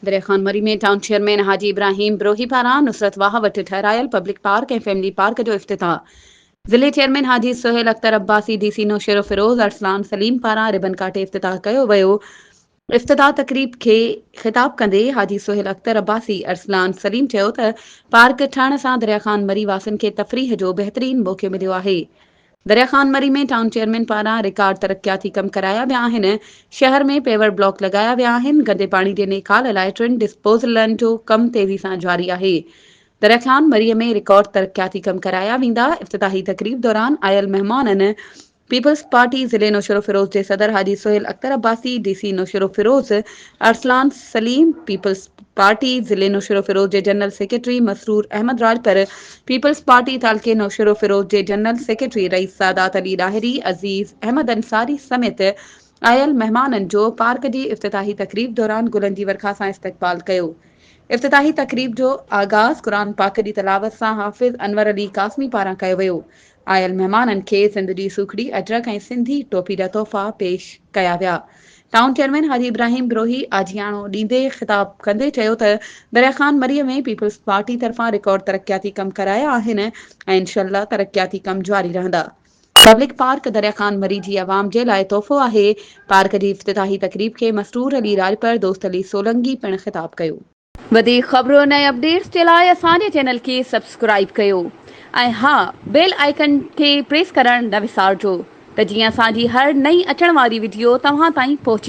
Darya Khan Marri ۾ town chairman Haji Ibrahim Brohi پاران نصرت واهه وٽ ٺهرايل پبلڪ پارڪ ۽ فيملي پارڪ جو افتتاح ضلعي chairman Haji Sohail Akhtar Abbasi, D C Naushahro Feroze Arsalan Saleem پاران ربن ڪاٽي افتتاح ڪيو ويو. افتتاح تقريب کي خطاب ڪندي حاجي سهيل اختر عباسي، ارسلان سليم چيو ته پارڪ ٺهڻ سان دريا خان مري واسين کي تفريح جو بهترين موقعو مليو آهي. دريا خان مري ۾ ٽائون چيئرمين پاران رڪارڊ ترقياتي ڪم ڪرايا ويا آهن، شهر ۾ پيور بلاڪ لڳايا ويا آهن، گندي پاڻي جي نيڪال لاء ٽن ڊسپوزلن جو ڪم تيزي سان جاري آهي. دريا خان مري ۾ رڪارڊ ترقياتي ڪم ڪرايا ويندا، افتتاحي تقريب دوران آيل مهمانن پيپلز پارٽي ضلعي نوشهروفيروز جي صدر Haji Sohail Akhtar Abbasi, D C Naushahro Feroze Arsalan Saleem, peoples party ضلعي نوشهروفيروز جي general secretary Masroor Ahmed Rajpar, peoples party تعلقي نوشهروفيروز جي جنرل سيڪريٽري رئيس سادات علي ڏاهري، عزيز احمد انصاري سميت آيل مهمانن جو پارڪ جي افتتاحي تقريب دوران گلن جي ورکا سان استقبال ڪيو. افتتاحي تقريب جو آغاز قرآن پاڪ جي تلاوت سان حافظ انور علي قاسمي پاران ڪيو ويو. آيل مهمانن کي سنڌ جي سوکڙي اجرڪ ۽ سنڌي ٽوپي جا تحفا پيش ڪيا ويا. ٽائون چيئرمين حاجي ابراهيم بروهي آجياڻو ڏيندي خطاب ڪندي چيو ته دريا خان مري ۾ پيپلز پارٽي طرفان رڪارڊ ترقياتي ڪم ڪرايا آهن ۽ انشاء الله ترقياتي ڪم جاري رهندا. پبلڪ پارڪ دريا خان مري جي عوام جي لاء تحفو آهي. پارڪ جي افتتاحي تقريب کي مسرور علي راڄپر، دوست علي سولنگي پڻ خطاب ڪيو. وڌيڪ خبرن ۽ اپڊيٽس جي لاء اسان جي چينل کي سبسڪرائيب ڪيو ۽ ها بيل آئيڪن کي پريس ڪرڻ نه وسارجو ته جيئن اسان جي هر نئين اچڻ واري وڊيو توهان تائين پهچي.